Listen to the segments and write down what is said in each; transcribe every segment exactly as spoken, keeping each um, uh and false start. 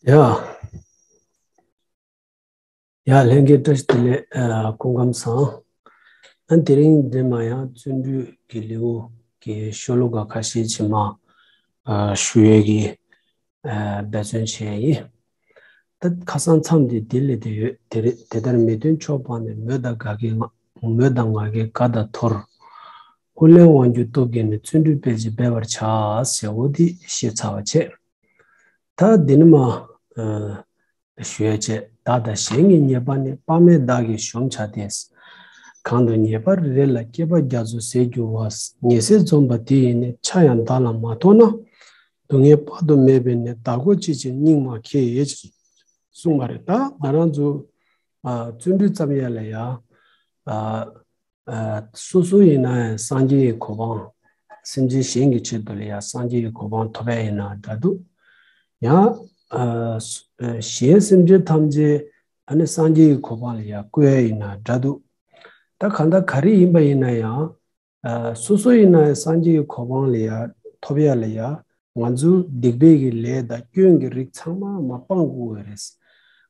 ཡ། ཡ་ལྷན་རྒྱས་བཀྲ་ཤིས་བདེ་ལེགས། ཨ་སྐུ་ཁམས་བཟང་། ཨ་དེ་རིང་འདི་མ་ཡང་བརྩོན་འགྲུས་ཀྱི་ལེའུ་གི་ཤོ་ལོ་ཀ་ཁ་ཤས་ཅིག་མ་ཨ་ཞུ་ཡས་ཀྱི་ཨ་འབད་བརྩོན་བྱས་ཡིན། ད་ཁ་སང་མཚམས་འདི་དེ་ལས་དེ་ཡོད། དེ་རེད། དེ་ལྟར་མི་མཐུན་ཕྱོགས་སྤངས་ནས། མོས་དང་དགའ་སྐྱེ་ང་མོས་དང་ང་རྒྱལ་དགའ་དང་མཐོར། ཀུན་གླེང་དབང་སྒྱུར་སྟོབས་བསྐྱེད་ནས། བརྩོན་འགྲུས་སྤེལ་ཕྱིར་འབད་པར་བྱ། ཟེར་བ་འདི་བཤད་ཚར་བ་བྱས། ད་འདི་ནི་མ་ཨ་ཞུ་ཡ་བྱས། བདག་དང་གཞན་གྱི་ཉེས་པ་ནི། དཔག་མེད་བདག་གིས་གཞོམ་བྱ་སྟེ། གང་དུ་ཉེས་པ་རེ་རེ་ལ། བསྐལ་པ་རྒྱ་མཚོ་ཟད་འགྱུར་བ། ཉེས་ཟད་འཛོམས་པ་དེ་ཡི་ནི། ཆ་ཡང་བདག་ལ་མ་མཐོང་ན། སྡུག་བསྔལ་དཔག་ཏུ་མེད་པའི་ནི། བདག་གོ་ཅི་ཕྱིར་སྙིང་མ་ཁྱེར། གསུངས་པ་རེད། ད་ང་རང་ཚོ་ཨ་བརྩོན་འགྲུས་བརྩམ་ཡ་ལ་ཡ་ཨ་ཨ་སོ་སོ་ཡིན་ན་ཡང་སངས་རྒྱས་ཀྱི་གོ་འཕང་། སེམས་ཅན་གཞན་གྱི་ཆེད་དུ་ལ་ཡང་སངས་རྒྱས་ཀྱི་གོ་འཕང་ཐོབ་ཡ་ཡིན་ན་འདྲ་འདུག་ཡང་ཨ་གཞན་སེམས་ཅན་ཐམས་ཅད་ཨ་ནི་སངས་རྒྱས་ཀྱི་གོ་འཕང་ལ་ཡང་བཀོད་ཡ་ཡིན་ན་འདྲ་འདུག་ད་གང་ལྟར་ག་རེ་ཡིན་པ་ཡིན་ན་ཡང་ཨ་སོ་སོ་ཡིན་ན་ཡང་སངས་རྒྱས་ཀྱི་གོ་འཕང་ལ་ཡང་ཐོབ་ཡ་ལ་ཡང་། ང་ཚོ་སྡིག་པའི་གི་ལས་དང་སྐྱོན་གྱི་རིགས་ཚང་མ་མ་སྤང་དགོས་པ་རེད།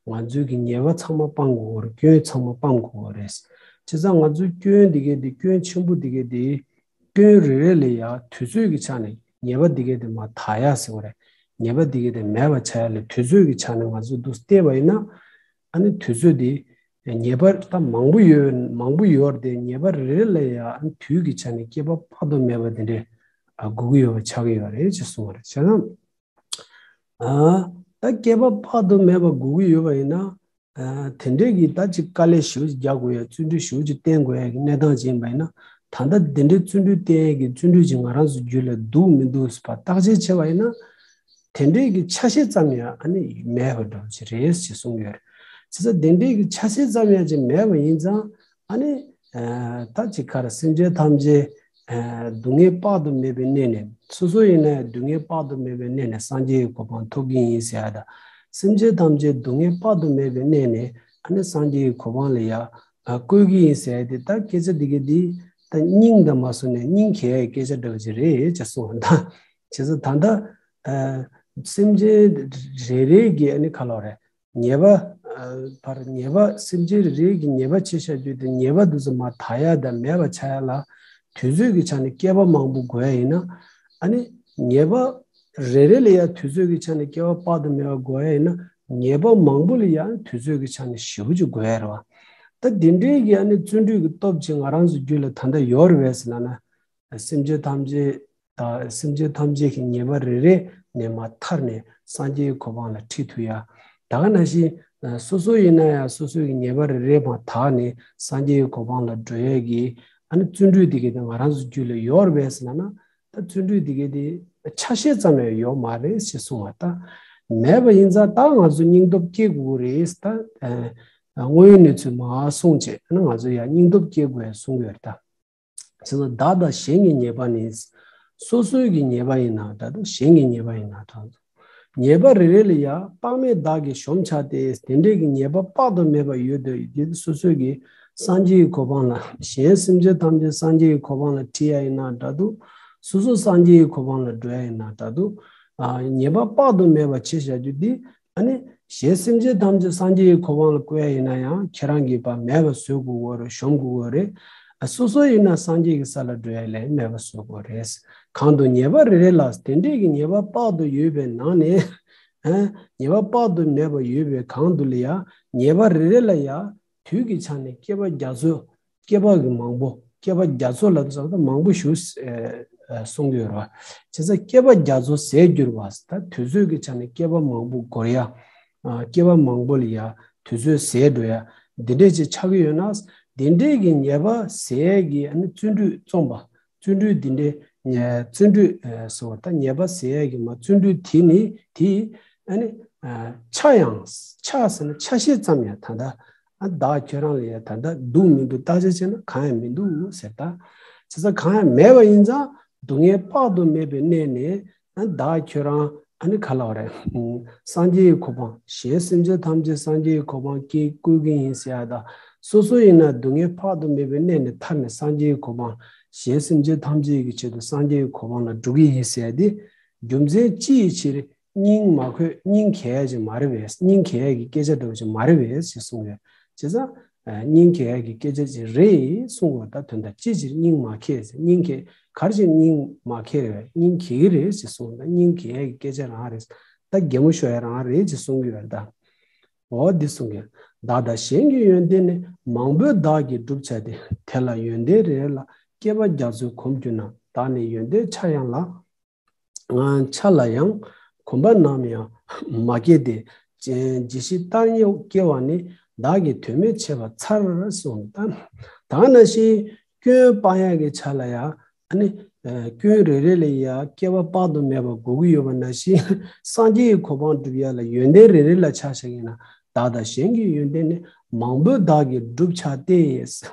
ང་ཚོའི་གི་ཉེས་པ་ཚང་མ་སྤང་དགོས་པ་རེད། སྐྱོན་ཚང་མ་སྤང་དགོས་པ་རེད། བྱས་ཙང་ང་ཚོའི་སྐྱོན་འདི་གས་དེ། སྐྱོན་ཆེན་པོ་འདི་གས་དེ། སྐྱོན་རེ་རེ་ལ་ཡང་དུས་ཚོད་ཀྱི་ཆ་ནས་ཉེས་པ་འདི་གས་དེ་མར་དག་ཡ་ཟེར་བ་རེད། ཉེས་པ་འདི་གས་དེ་མེད་པ་བྱ་ཡ་ལ་དུས་ཚོད་ཀྱི་ཆ་ནས་ང་ཚོ་འདུག་བལྟས་པ་ཡིན་ན། ཨ་ནི་དུས་ཚོད་དེ་ཉེས་པ་ད་མང་པོ་ཡོད། མང་པོ་ཡོད་རེད་དེ། ཉེས་པ་རེ་རེ་ལ་ཡང་ཨ་ནི་དུས་ཀྱི་ཆ་ནས་བསྐལ་པ་དཔག་ཏུ་མེད་པ་དེ་འདྲས་ཨ་སྒུག་གི་ཡོད་པ་ཆགས་ཀྱི་ཡོད་རེད་ཅེས་གསུངས་པ་རེད། བྱས་ན་ཨ་ད་བསྐལ་པ་དཔག་ཏུ་མེད་པ་སྒུག་གི་ཡོད་པ་ཡིན་ན། ཨ་དེ་འདྲས་ཀྱི་ད་ཅིག་དཀའ་ལས་ཞེ་པོ་ཅིག་རྒྱག་དགོས་ཡ། བརྩོན་འགྲུས་ཞེ་པོ་ཅིག་བསྟེན་དགོས་ཡ་གི་གནས་སྟངས་ཅིག་ཡིན་པ་ཡིན་ན། ད་ལྟ་དེ་འདྲའི་བརྩོན་འགྲུས་བསྟེན་ཡ་གི་བརྩོན་འགྲུས་ཅིག་ང་རང་ཚོ་རྒྱུད་ལ་འདུག་མི་འདུག་ཟེར་བ་བརྟག་དཔྱད་བྱས་པ་ཡིན་ན། དེ་འདྲའི་གི་ཆ་ཤས་ཙམ་ཡང་ཨ་ནི་མེད་པ་འདྲ་བོ་ཅིག་རེད་ཅེས་གསུངས་ཡོད་རེད། བྱས་ཙང་དེ་འདྲའི་གི་ཆ་ཤས་ཙམ་ཡང་ཅིག་མེད་པ་ཡིན་ཙང་། ཨ་ནི་ཨ་ད་ཅིག་ག་རེ། སེམས་ཅན་ཐམས་ཅད་ཨ་སྡུག་བསྔལ་དཔག་ཏུ་མེད་པའི་གནས་ནས། སོ་སོ་ཡིན་ན་ཡང་སྡུག་བསྔལ་དཔག་ཏུ་མེད་པའི་གནས་ནས་སངས་རྒྱས་ཀྱི་གོ་འཕང་ཐོབ་ཀྱི་ཡིན་ཟེར་ཡ་དང་། སེམས་ཅན་ཐམས་ཅད་སྡུག་བསྔལ་དཔག་ཏུ་མེད་པའི་གནས་ནས་ཨ་ནི་སངས་རྒྱས་ཀྱི་གོ་འཕང་ལ་ཡང་ཨ་བཀོད་ཀྱི་ཡིན་ཟེར་ཡ་དེ། ད་སྐད་ཆ་འདི་ག་འདི་ད་སྙིང་དང་མ་སོང་ནས་སྙིང་གས་སྐད་ཆ་འདྲ་བོ་ཅིག་རེད་ཅེས་གསུངས་པ་དང་། བྱས་ཙང་ད་ལྟ་ཨ་སེམས་ཅན་རེ་རེ་གི་ཨ་ནི་ག་ལབ་རེད། ཉེས་པ་ཨ་བར་ཉེས་པ། སེམས་ཅན་རེ་རེ་གི་ཉེས་པ་བྱས་བཞག་རྒྱུ་དེ། ཉེས་པ་འདི་ཚོ་མར་དག་ཡ་དང་མེད་པ་ཆགས་ཡ་ལ་དུས་ཚོད་ཀྱི་ཆ་ནས་བསྐལ་པ་མང་པོ་འགོར་ཡ་ཡིན་ན། ཨ་ནི་ཉེས་པ་རེ་རེ་ལ་ཡང་དུས་ཚོད་ཀྱི་ཆ་ནས་བསྐལ་པ་དཔག་ཏུ་མེད་པ་འགོར་ཡ་ཡིན་ན། ཉེས་པ་མང་པོ་ལ་ཡང་དུས་ཚོད་ཀྱི་ཆ་ནས་ཞེ་པོ་ཅིག་འགོར་ཡ་རེད་བ། ད་དེ་འདྲའི་གི་ཨ་ནི་བརྩོན་འགྲུས་ཀྱི་སྟོབས་ཅིག་ང་རང་ཚོ་རྒྱུད་ལ་ད་ལྟ་ཡོད་རེད་པས་ཟེར་ལབ་ན། སེམས་ཅན་ཐམས་ཅད་དང་། སེམས་ཅན་ཐམས་ཅད་ཀྱི་ཉེས་པ་རེ་རེ་ནས་མར་ཐར་ནས་སངས་རྒྱས་ཀྱི་གོ་འཕང་ལ་ཁྲིད་ཐུབ་ཡ། ད་ག་ནང་བཞིན་སོ་སོ་ཡིན་ན་ཡང་སོ་སོ་གི་ཉེས་པ་རེ་རེ་མར་དག་ནས་སངས་རྒྱས་ཀྱི་གོ་འཕང་ལ་འགྲོ་ཡས་ཀྱི་ཨ་ནི་བརྩོན་འགྲུས་དེ་ག་དེ་ང་རང་ཚོ་རྒྱུད་ལ་ཡོད་རེད་པས་ཟེར་ལབ་ན། ད་བརྩོན་འགྲུས་དེ་ག་དེ་ཆ་ཤས་ཙམ་ཡང་ཡོད་མ་རེད་ཅེས་གསུངས་པ། ད་མེད་པ་ཡིན་ཙང་ད་ང་ཚོ་སྙིང་སྟོབས་སྐྱེ་དགོས་རེད། ད་ཨ་དངོས་ཡོད་གནས་ཚུལ་མར་གསུངས་བྱས། ཨ་ནི་ང་ཚོ་ཡང་སྙིང་སྟོབས་སྐྱེ་དགོས་གསུངས་ཡོད་རེད་ད། བྱས་ཙང་བདག་དང་གཞན་གྱི་ཉེས་པ་ནི། སོ་སོའི་གི་ཉེས་པ་ཡིན་ན་འདྲ་འདུག་གཞན་གྱི་ཉེས་པ་ཡིན་ན་འདྲ་འདུག་ཉེས་པ་རེ་རེ་ལ་ཡང་དཔག་མེད་བདག་གིས་གཞོམ་བྱ་སྟེ། དེ་འདྲའི་གི་ཉེས་པ་དཔག་ཏུ་མེད་པ་ཡོད་དེ། དེ་སོ་སོའི་གི་སངས་རྒྱས་ཀྱི་གོ་འཕང་ལ། གཞན་སེམས་ཅན་ཐམས་ཅད་སངས་རྒྱས་ཀྱི་གོ་འཕང་ལ་ཁྲིད་ཡ་ཡིན་ན་འདྲ་འདུག་སོ་སོ་སངས་རྒྱས་ཀྱི་གོ་འཕང་ལ་འགྲོ་ཡ་ཡིན་ན་འདྲ་འདུག་ཨ་ཉེས་པ་དཔག་ཏུ་མེད་པ་བྱས་བཞག་རྒྱུ་འདི། ཨ་ནི་གཞན་སེམས་ཅན་ཐམས་ཅད་སངས་རྒྱས་ཀྱི་གོ་འཕང་ལ་བཀོད་ཡ་ཡིན་ན་ཡང་། ཁྱེད་རང་གིས་ཕར་མེད་པ་བཟོ་དགོས་ཀྱི་ཡོད་རེད། གཞོམ་དགོས་ཀྱི་ཡོད་རེད། ཨ་སོ་སོ་ཡིན་ན་སངས་རྒྱས་ཀྱི་ས་ལ་འགྲོ་ཡ་ལས་མེད་པ་བཟོ་དགོས་རེད། གང་དུ་ཉེས་པ་རེ་རེ་ལ། དེ་འདྲས་ཀྱི་ཉེས་པ་དཔག་ཏུ་ཡོད་པའི་ནང་ནས། ཨ་ཉེས་པ་དཔག་ཏུ་མེད་པ་ཡོད་པའི་གང་དུ་ལ་ཡ། ཉེས་པ་རེ་རེ་ལ་ཡ། དུས་ཀྱི་ཆ་ནས་བསྐལ་པ་རྒྱ་མཚོ། བསྐལ་པ་གི་མང་པོ། བསྐལ་པ་རྒྱ་མཚོ་ལ་ཙམ་དུ་མང་པོ་ཞིག་ཨ་གསུང་གི་ཡོད་རེད་བ། བྱས་ཙང་བསྐལ་པ་རྒྱ་མཚོ་ཟད་འགྱུར་བ། ད་དུས་ཚོད་ཀྱི་ཆ་ནས་བསྐལ་པ་མང་པོ་འགོར་ཡ། ཨ་བསྐལ་པ་མང་པོ་ལ་ཡ་དུས་ཚོད་ཟད་འགྲོ་ཡ། འདི་འདྲས་ཅིག་ཆགས་ཀྱི་ཡོད་ན། འདི་འདྲས་ཀྱི་ཉེས་པ་ཟད་ཀྱི་ཨ་ནི་བརྩོན་འགྲུས་རྩོམ་པ། བརྩོན་འགྲུས་འདི་འདྲས་ཉེ་བརྩོན་འགྲུས་ཨ་ཟེར་བ། ད་ཉེས་པ་ཟད་ཡ་གི་མ་བརྩོན་འགྲུས་དེ་ནི་དེ་ཨ་ནི་ཨ་ཆ་ཡང་། ཆ་ཟེར་ན་ཆ་ཤས་ཙམ་ཡང་ད་ལྟ་ཨ་བདག་ཁྱོད་རང་ལ་ཡང་ད་ལྟ་འདུག་མི་འདུག་བརྟག་དཔྱད་བྱས་ན་གང་ཡང་མི་འདུག་ཟེར། ད་བྱས་ཙང་གང་ཡང་མེད་པ་ཡིན་ཙང་སྡུག་བསྔལ་དཔག་ཏུ་མེད་པའི་གནས་ནས། ཨ་བདག་ཁྱོད་རང་ཨ་ནི་ག་ལབ་རེད། སངས་རྒྱས་ཀྱི་གོ་འཕང་། གཞན་སེམས་ཅན་ཐམས་ཅད་སངས་རྒྱས་ཀྱི་གོ་འཕང་སྐྱེ་བཀོད་ཀྱི་ཡིན་ཟེར་ཡ་དང་། སོ་སོ་ཡིན་ན་སྡུག་བསྔལ་དཔག་ཏུ་མེད་པའི་གནས་ནས་ཐར་ནས་སངས་རྒྱས་ཀྱི་གོ་འཕང་། གཞན་སེམས་ཅན་ཐམས་ཅད་ཀྱི་ཆེད་དུ་སངས་རྒྱས་ཀྱི་གོ་འཕང་ལ་འགྲོ་གི་ཡིན་ཟེར་ཡ་དེ། རྒྱུ་མཚན་ཅི་ཡི་ཕྱིར། སྙིང་མ་ཁོས་སྙིང་གས་ཡ་ཅིག་མ་རེད་པས། སྙིང་གས་ཡ་གི་སྐད་ཆ་འདྲ་བོ་ཅིག་མ་རེད་པས་ཞེས་གསུངས་ཡོད། བྱས་ཙང་སྙིང་གས་ཡ་གི་སྐད་ཆ་ཅིག་རེད་གསུངས་པ། ད་དོན་དག་ཅི་ཕྱིར་སྙིང་མ་ཁས་ཟེར། སྙིང་གས་ག་རེ་བྱས་སྙིང་མ་ཁས་རེད་པས། སྙིང་གས་ཀྱི་རེད་ཅེས་གསུངས། ད་སྙིང་གས་ཡ་གི་སྐད་ཆ་རང་རེད། ད་གད་མོ་ཤོར་ཡ་རང་རེད་ཅེས་གསུང་གི་ཡོད་རེད་ད། འོ་འདི་གསུང་གི། བདག་དང་གཞན་གྱི་ཡོན་ཏན་ནི། མང་པོས་བདག་གིས་བསྒྲུབས་བྱ་སྟེ། དེ་ལ་ཡོན་ཏན་རེ་རེ་ལ། བསྐལ་པ་རྒྱ་མཚོའི་གོམ་གྱུར་ན། བདག་ནི་ཡོན་ཏན་ཆ་ཡང་ལ། ཆ་ལ་ཡང་གོམས་པ་ནམ་ཡང་མ་སྐྱེས་ཏེ། ཇི་ཞིག་ལྟར་རྙེད་སྐྱེ་བ་ནི། བདག་གིས་དོན་མེད་བྱས་པ་མཚར་གསུངས། ད་ད་ནང་བཞིན་སྐྱོན་སྤང་ཡག་གི་ཆ་ལ་ཡང་ཨ་ནི་སྐྱོན་རེ་རེ་ལ་ཡང་བསྐལ་པ་དཔག་ཏུ་མེད་པ་དགོས་ཀྱི་ཡོད་པ་ནང་བཞིན། སངས་རྒྱས་ཀྱི་གོ་འཕང་སྒྲུབ་ཡག་ལ་ཡོན་ཏན་རེ་རེ་ལ་ཆ་བཞག་ཡིན་ན། བདག་དང་གཞན་གྱི་ཡོན་ཏན་ནི། མང་པོས་བདག་གིས་བསྒྲུབས་བྱ་སྟེ།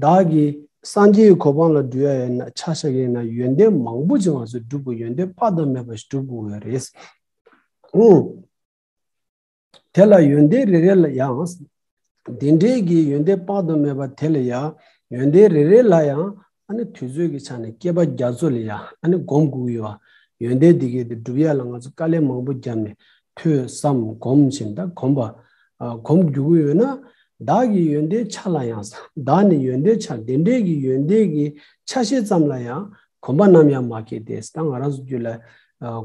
བདག་གིས་སངས་རྒྱས་ཀྱི་གོ་འཕང་ལ་འགྲོ་ཡ་ཡིན་ན། ཆ་བཞག་ཡིན་ན་ཡོན་ཏན་མང་པོ་ཅིག་ང་ཚོས་སྒྲུབ་དགོས། ཡོན་ཏན་དཔག་ཏུ་མེད་པ་ཞིག་སྒྲུབ་དགོས་ཡོད་རེད། དེ་ལ་ཡོན་ཏན་རེ་རེ་ལ་ཡང་། དེ་འདྲའི་གི་ཡོན་ཏན་དཔག་ཏུ་མེད་པ་དེ་ལ་ཡང་། ཡོན་ཏན་རེ་རེ་ལ་ཡང་ཨ་ནི་དུས་ཚོད་ཀྱི་ཆ་ནས་བསྐལ་པ་རྒྱ་མཚོ་ལ་ཡང་ཨ་ནི་སྒོམ་དགོས་ཀྱི་ཡོད་པ། ཡོན་ཏན་འདི་གའི་དེ་སྒྲུབ་ཡ་ལ་ང་ཚོ་དཀའ་ལས་མང་པོ་བརྒྱབ་ནས་ཐོས་བསམ་སྒོམ་བཞིན་ད་གོམས་པ། གོམས་རྒྱུག་གི་ཡོད་ན། བདག་གི་ཡོན་ཏན་ཆ་ལ་ཡང་། བདག་ནི་ཡོན་ཏན་ཆ། དེ་འདྲའི་གི་ཡོན་ཏན་གྱི་ཆ་ཤས་ཙམ་ལ་ཡང་གོམས་པ་ནམ་ཡང་མ་སྐྱེས་ཏེ། ད་ང་རང་ཚོ་རྒྱུད་ལ་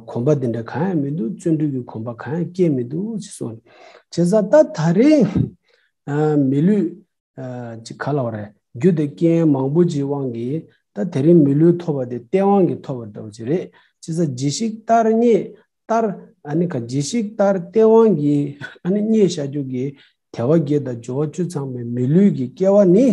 གོམས་པ་དེ་འདྲ་གང་ཡང་མི་འདུག། བརྩོན་འགྲུས་ཀྱི་གོམས་པ་གང་ཡང་སྐྱེས་མི་འདུག་ཅེས་གསུངས། བྱས་ཙང་ད་ད་རེས་མི་ལུས་ཅིག་ག་ལབ་དགོས་རེད། རྒྱུ་དང་རྐྱེན་མང་པོ་ཅིག་དབང་གིས་ད་དེ་རིང་མི་ལུས་ཐོབ་པ་དེ་སྟེས་དབང་གིས་ཐོབ་པ་འདྲ་བོ་ཅིག་རེད། བྱས་ཙང་ཇི་ཞིག་ལྟར་རྙེད་ལྟར་ཨ་ནི་ག་ཇི་ཞིག་ལྟར་སྟེས་དབང་གིས་ཨ་ནི་རྙེད་བཞག་རྒྱུ་གི་དལ་བ་བརྒྱད་དང་འབྱོར་བ་བཅུ་ཚང་བའི་མི་ལུས་ཀྱི་སྐྱེ་བ་ནི།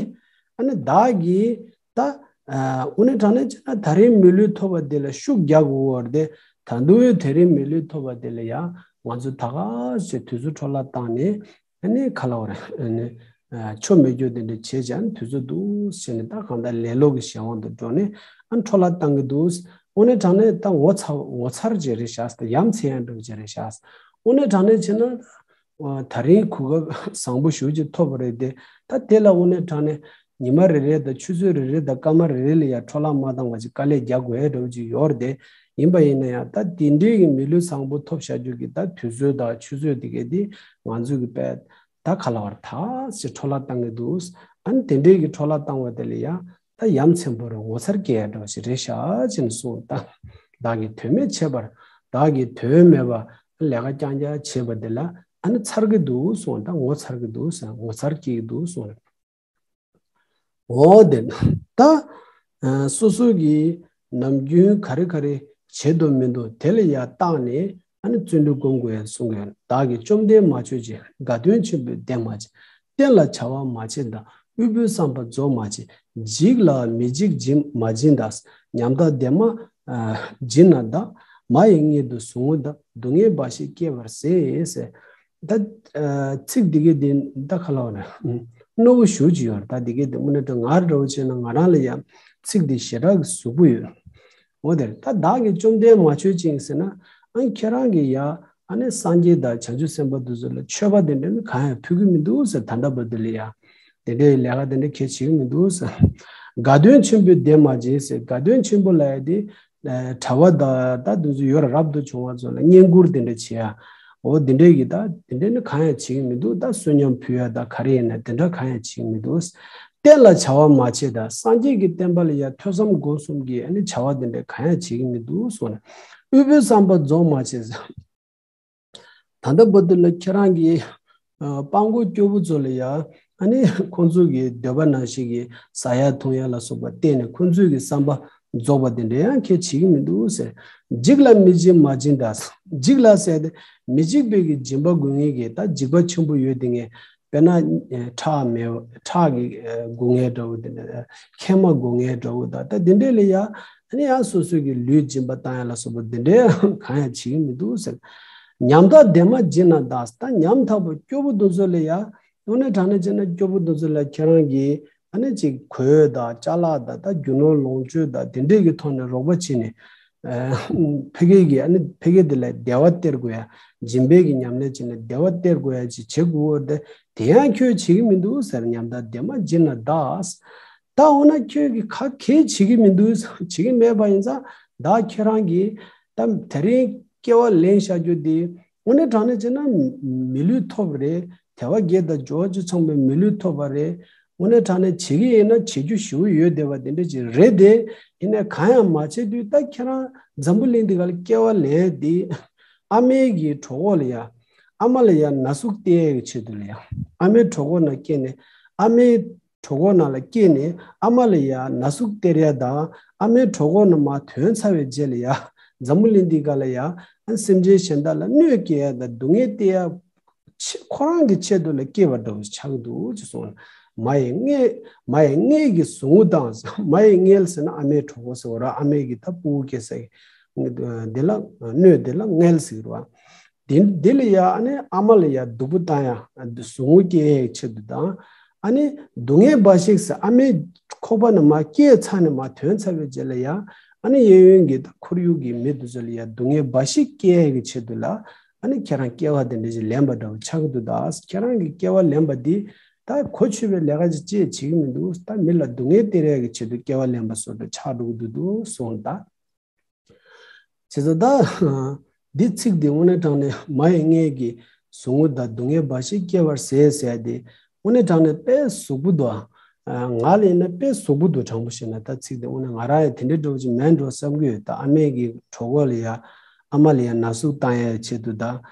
ཨ་ནི་བདག་གིས་ད་དངོས་གནས་དྲང་གནས་བྱས་ན་ད་རེས་མི་ལུས་ཐོབ་པ་འདི་ལ་ཤུགས་རྒྱག་དགོས་པ་རེད་དེ། ད་དུང་དེ་རིང་མི་ལུས་ཐོབ་པ་འདི་ལ་ཡང་ང་ཚོས་ད་ག་ཚོད་དུས་ཚོད་འཕྲོ་བརླག་བཏང་ནས། ཨ་ནི་ག་ལབ་དགོས་རེད། ཨ་ནི་ཆོ་མེད་རྒྱུ་དེ་འདྲ་བྱས་ཀྱང་དུས་ཚོད་འདུག་ཟེར་ནས། ད་གང་ལྟར་ལེ་ལོ་གི་གཞན་དབང་དུ་འགྲོ་ནས་ཨ་ནི་འཕྲོ་བརླག་བཏང་གི་འདུག། དངོས་གནས་དྲང་གནས་ད་ངོ་ཚ་ངོ་མཚར་ཅིག་རེད་ཤག། ད་ཡ་མཚན་ཡང་འགྲོ་གི་ཅིག་རེད་ཤག། དངོས་གནས་དྲང་གནས་བྱས་ན་ད་རིང་གོ་སྐབས་བཟང་པོ་ཞེ་པོ་ཅིག་ཐོབ་པ་རེད་དེ། ད་དེ་ལ་དངོས་གནས་དྲང་གནས་ཉི་མ་རེ་རེ་དང་ཆུ་ཚོད་རེ་རེ་དང་སྐར་མ་རེ་རེ་ལ་ཡ་འཕྲོ་བརླག་མ་བཏང་བ་ཅིག་དཀའ་ལས་རྒྱག་དགོས་ཡ་འདྲ་བོ་ཅིག་ཡོད་རེད་དེ། ཡིན་པ་ཡིན་ན་ཡང་ད་དེ་འདྲའི་གི་མི་ལུས་བཟང་པོ་ཐོབ་བཞག་རྒྱུ་གི་ད་དུས་ཚོད་དང་ཆུ་ཚོད་དེ་གས་དེ་ང་ཚོ་གི་དཔེ་ད་ག་ལབ་དགོས་རེད། ད་ཅིག་འཕྲོ་བརླག་བཏང་གི་འདུག། ཨ་ནི་དེ་འདྲའི་གི་འཕྲོ་བརླག་བཏང་བ་དེ་ལ་ཡང་ད་ཡ་མཚན་པོ་རེད། ངོ་མཚར་སྐྱེ་ཡ་འདྲ་བ་ཞིག་རེད་ཤག་ཅེས་ནས་གསུངས། ད་བདག་གིས་དོན་མེད་བྱས་པར། བདག་གིས་དོན་མེད་པ་ལས་ཀ་རྐྱང་རྐྱང་བྱས་པ་དེ་ལ་ཨ་ནི་མཚར་གི་འདུག་གསུངས། ད་ངོ་མཚར་གི་འདུག་ཟེར། ངོ་མཚར་སྐྱེ་གི་འདུག་གསུངས། འོ་དེ་ད་སོ་སོ་གིས་ནམ་རྒྱུན་ག་རེ་ག་རེ་བྱེད་འདུག་མི་འདུག་དེ་ལ་ཡ་བརྟག་ནས་ཨ་ནི་བརྩོན་འགྲུས་སྒོམ་དགོས་ཡ་གསུང་གི་ཡོད། བདག་གིས་བཅོམ་ལྡན་མ་མཆོད་ཅིང་། དགའ་སྟོན་ཆེན་པོས་བདེ་མ་བྱས། བསྟན་ལ་བྱ་བ་མ་བྱས་དང་། དབུལ་པོའི་བསམ་པ་རྫོགས་མ་བྱས། འཇིག་ལ་མི་འཇིགས་སྦྱིན་མ་སྦྱིན་དང་། ཉམ་ཐག་བདེ་མ་སྦྱིན་ན་བདག། མ་ཡི་མངལ་དུ་ཟུག་རྔུ་དང་། སྡུག་བསྔལ་འབའ་ཞིག་སྐྱེ་བར་ཟད་ཟེར། ད་ཚིག་འདི་གའི་འདི་ད་ག་ལབ་དགོས་རེད། རྣོ་པོ་ཞེ་པོ་ཅིག་ཡོད་རེད། ད་འདི་གའི་འདི་དངོས་གནས་དྲང་ང་རང་འདྲ་བོ་བྱས་ན་ང་རང་ལ་ཡང་ཚིག་འདི་ཞེ་དྲག་གི་ཟུག་པོ་ཡོད། འོ་དེར་ད་བདག་གིས་བཅོམ་ལྡན་མ་མཆོད་ཅིང་ཟེར་ན། ཨ་ཁྱེད་རང་གིས་ཡ་ཨ་ནི་སངས་རྒྱས་དང་བྱང་ཆུབ་སེམས་དཔའ་དེ་ཚོ་ལ་མཆོད་པ་དེ་འདྲ་ནི་གང་ཡང་ཕུལ་གི་མི་འདུག་ཟེར། ད་ལྟ་བར་དུ་ལ་ཡ་དེ་འདྲའི་ལས་ཀ་དེ་འདྲ་ཁྱེད་བྱེད་ཀྱི་མི་འདུག་ཟེར། དགའ་སྟོན་ཆེན་པོས་བདེ་མ་བྱས་ཟེར། དགའ་སྟོན་ཆེན་པོ་ལབ་ཡ་དེ་གྲྭ་པ་དང་ད་དེ་ཚོ་ཡོད་ར། རབ་ཏུ་བྱུང་བ་ཚོ་ལ་བསྙེན་བཀུར་དེ་འདྲ་བྱེད་ཡ། འོ་དེ་འདྲའི་གི་ད་དེ་འདྲ་ནི་གང་ཡང་བྱེད་ཀྱི་མི་འདུག། ད་བསོད་སྙོམས་ཕུལ་ཡ་ད་ག་རེ་ཡིན་ན་དེ་འདྲ་གང་ཡང་བྱེད་ཀྱི་མི་འདུག། བསྟན་ལ་བྱ་བ་མ་བྱས་དང་། སངས་རྒྱས་ཀྱི་བསྟན་པ་ལ་ཡ་ཐོས་བསམ་སྒོམ་གསུམ་གྱི་ཨ་ནི་བྱ་བ་དེ་འདྲ་གང་ཡང་བྱེད་ཀྱི་མི་འདུག་གསུངས་ནས། དབུལ་པོའི་བསམ་པ་རྫོགས་མ་བྱས། ད་ལྟ་བར་དུ་ལ་ཁྱེད་རང་གིས་ཨ་སྤྲང་པོ་སྐྱོ་པོ་ཚོ་ལ་ཡ་ཨ་ནི་ཁོང་ཚོ་གི་འདོད་པ་ནང་བཞིན་གྱི་ཟ་ཡ་འཐུང་ཡ་ལ་སོགས་པ་བརྟེན་ནས་ཁོང་ཚོའི་གི་བསམ་པ་རྫོགས་པ་དེ་འདྲ་ཡང་ཁྱེད་བྱེད་ཀྱི་མི་འདུག་ཟེར། འཇིག་ལ་མི་འཇིགས་མ་སྦྱིན་དང་། འཇིག་ལ་ཟེར་ཏེ་མི་འཇིགས་པའི་གི་སྦྱིན་པ་དགོས་ངེས་ཀྱི་ད་འཇིགས་པ་ཆེན་པོ་ཡོད་དེ་ངས། དཔེར་ན་ཁྲག་མེད་ཁྲག་གི་དགོས་ངེས་འདྲ་བོ་དེ་འདྲ། མཁལ་མ་དགོས་ངེས་འདྲ་བོ་ད་ད་དེ་འདྲ་ལ་ཡ་ཨ་ནི་ཡང་སོ་སོ་གི་ལུས་སྦྱིན་པ་བཏང་ཡ་ལ་སོགས་པ་དེ་འདྲ་གང་ཡང་བྱེད་ཀྱི་མི་འདུག་ཟེར། ཉམ་ཐག་བདེ་མ་སྦྱིན་ན་བདག། ད་ཉམ་ཐག་པ་སྐྱོ་པོ་དེ་ཚོ་ལ་ཡ་དངོས་གནས་དྲང་གནས་བྱས་ན་སྐྱོ་པོ་དེ་ཚོ་ལ་ཁྱེད་རང་གིས་ཨ་ནི་ཅིག་གོས་དང་ཅ་ལག་དང་ད་རྒྱུ་ནོར་ལོངས་སྤྱོད་དང་དེ་འདྲས་ཀྱི་ཐོག་ནས་རོགས་པ་བྱས་ནས། ཕ་གི་གི་ཨ་ནི་ཕ་གི་དེ་ལ་བདེ་བ་སྟེར་དགོས་ཡ། སྦྱིན་པའི་གི་ཉམས་ལེན་བྱས་ནས་བདེ་བ་སྟེར་དགོས་ཡ་ཅིག་བྱེད་དགོས་ཏེ། དེ་ཡང་ཁྱོད་བྱེད་ཀྱི་མི་འདུག་ཟེར། ཉམ་ཐག་བདེ་མ་སྦྱིན་ན་བདག། ད་འོ་ན་ཁྱོད་ཀྱི་ཁ་གས་བྱེད་ཀྱི་མི་འདུག། བྱེད་ཀྱི་མེད་པ་ཡིན་ཙང་བདག་ཁྱེད་རང་གིས་ ད་དེ་རིང་སྐྱེ་བ་ལེན་བཞག་རྒྱུ་དེ་དངོས་གནས་དྲང་གནས་བྱས་ན་མི་ལུས་ཐོབ་པ་རེད། དལ་བ་བརྒྱད་དང་འབྱོར་བ་བཅུ་ཚང་བའི་མི་ལུས་ཐོབ་པ་རེད། དངོས་གནས་དྲང་གནས་བྱེད་ཀྱི་ཡིན་ན་བྱེད་རྒྱུ་ཞེ་པོ་ཡོད་བསྡད་པ་དེ་འདྲ་ཅིག་རེད་དེ། ཡིན་ནའི་གང་ཡང་མ་བྱེད་དུས་ད་ཁྱེད་རང་འཛམ་བུ་གླིང་འདི་ག་ལ་སྐྱེ་བ་ལེན་དེ། ཨ་མའི་གི་གྲོད་ཁོག་ལ་ཡ། ཨ་མ་ལ་ཡ་ན་ཟུག་སྟེར་ཡ་གི་ཆེད་དུ་ལ་ཡ། ཨ་མའི་གྲོད་ཁོག་ནང་སྐྱེས་ནས་ཨ་མའི་གྲོད་ཁོག་ནང་ལ་སྐྱེས་ནས་ཨ་མ་ལ་ཡ་ན་ཟུག་སྟེར་ཡ་དང་ཨ་མའི་གྲོད་ཁོག་ནང་མར་ཐོན་ཚར་བའི་རྗེས་ལ་ཡ། འཛམ་བུ་གླིང་འདི་ག་ལ་ཡ། སེམས་ཅན་གཞན་དག་ལ་གནོད་སྐྱེལ་ཡ་དང་སྡུག་བསྔལ་སྟེར་ཡ། ཆེ་ཁོ་རང་གི་ཆེད་དུ་ལ་སྐྱེས་པ་འདྲ་བོ་ཆགས་འདུག་ཅེས་གསུངས། མ་ཡི་མངལ། མ་ཡི་མངལ་གྱི་ཟུག་རྔུ་དང་། མ་ཡི་མངལ་ཟེར་ན་ཨ་མའི་གྲོད་ཁོག་ཟེར་བ་ར། ཨ་མའི་གི་ད་ཕྲུ་གུ་སྐྱེ་ས་གི་འདི་ལ་སྣོད་འདི་ལ་མངལ་ཟེར་བ། འདི་འདི་ལ་ཡ་ཨ་ནི་ཨ་མ་ལ་ཡ་སྡུག་པོ་བཏང་ཡ་ཟུག་རྔུ་སྐྱེ་ཡའི་ཆེད་དུ་དང་། ཨ་ནི་སྡུག་བསྔལ་འབའ་ཞིག་ཟེར་ཨ་མའི་ཁོག་པ་ནས་མར་སྐྱེས་ཚར་ནས་མར་ཐོན་ཚར་བའི་རྗེས་ལ་ཡ། ཨ་ནི་གཡས་གཡོན་གྱི་ད་ཁོར་ཡུག་གི་མི་དེ་ཚོ་ལ་ཡ་སྡུག་བསྔལ་འབའ་ཞིག་སྐྱེ་ཡ་གི་ཆེད་དུ་ལ། ཨ་ནི་ཁྱེད་རང་སྐྱེ་བ་དེ་འདྲ་ཞིག་ལེན་པ་འདྲ་བོ་ཆགས་ཀྱི་འདུག་ད་ཁྱེད་རང་གི་སྐྱེ་བ་ལེན་པ་འདི་ད་གོ་ཆོད་པའི་ལས་ཀ་ཅིག་ཅིག་བྱེད་ཀྱི་མི་འདུག་ད་མི་ལ་སྡུག་བསྔལ་སྟེར་ཡ་གི་ཆེད་དུ་སྐྱེ་བ་ལེན་པ་བཟོ་འདྲ་ཆགས་འགྲོ་གི་འདུག་འདུག་གསུངས། ད་བྱས་ཙང་ད་འདི་ཚིག་འདི་དངོས་གནས་དྲང་གནས་མ་ཡི་མངལ་གྱི་ཟུག་རྔུ་དང་སྡུག་བསྔལ་འབའ་ཞིག་སྐྱེ་བར་ཟད་ཟེར་ཡ་དེ་དངོས་གནས་དྲང་གནས་དཔེ་ཟུག་པོ་འདུག་ཨ། ང་ལ་ཡིན་ན་དཔེ་ཟུག་པོ་འདུག་དྲང་པོ་བཤད་ན་ད་ཚིག་འདི་དངོས་གནས་ང་རང་ཡང་དེ་འདྲའི་འདྲ་བོ་ཅིག་མེད་འགྲོ་བསམ་གྱི་ཡོད། ད་ཨ་མའི་གི་གྲོད་ཁོག་ལ་ཡ། ཨ་མ་ལ་ཡ་ན་ཟུག་བཏང་ཡ་ཆེད་དུ་ད།